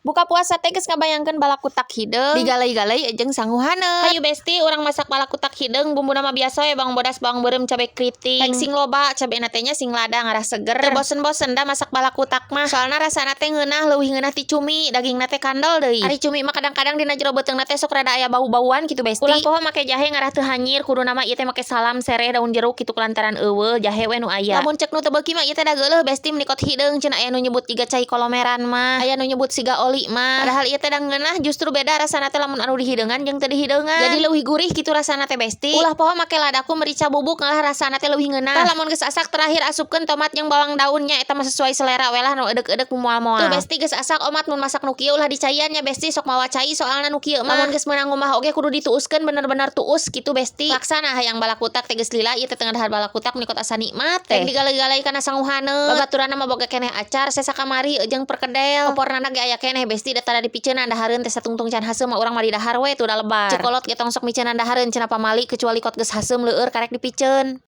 Buka puasa teh geus ngabayangkeun balakutak hideung, digalai-galai jeung sangu haneut. Hayu, Besti, urang masak balakutak hideung. Bumbuna mah biasa we, bawang bodas, bawang beureum, cabe keriting. Rek sing loba cabena teh nya, sing lada, ngarah seger. Teu bosen-bosen da masak balakutak mah. Soalna rasana teh ngeunah, leuwih ngeunah ti cumi, dagingna teh kandel deui. Ari cumi mah kadang-kadang dina jero beuteungna teh sok rada aya bau-bauan kitu, Besti. Ulah poho make jahe ngarah teu hanyir. Kuduna mah ieu teh make salam, sereh, daun jeruk kitu, kulantaran euweuh, jahe we nu aya. Lamun cek nu teu beuki mah ieu teh da geuleuh, Besti, meuni kot hideung cenah. Aya nu nyebut jiga cai kolomeran mah, aya nu nyebut siga oli mah. Padahal ieu teh da ngeunah, justru beda rasana teh lamun anu dihideungan jeung teu dihideungan. Jadi leuwih gurih kitu rasana teh, Besti. Ulah poho make ladaku merica bubuk ngalah rasana teh leuwih ngeunah. Tah, lamun geus asak, terakhir asupkeun tomat jeung bawang daunnya. Eta mah sesuai selera we lah, nu eudek-eudek moal-moal. Tuh, Besti, geus asak omat. Mun masak nu kieu ulah dicaian nya, Besti, sok mawa cai soalna nu kieu mah. Lamun geus meunang ngumbah oge kudu dituuskeun, bener-bener tuus kitu, Besti. Laksana hayang balakutak teh geus lila ieu teh tengah dahar balakutak, meuni kot asa nikmat teh. Digalai-galai kana sangu haneut. Babaturanna mah boga keneh acar sesa kamari jeung perkedel. Oporna ge aya keneh, Besti, da tara dipiceunan dahareun teh. Satungtung can haseum mah urang mah didahar we tuh da lebar. Cek kolot ge tong sok miceunan dahareun cenah pamali, kecuali kot geus haseum leueur karek dipiceun.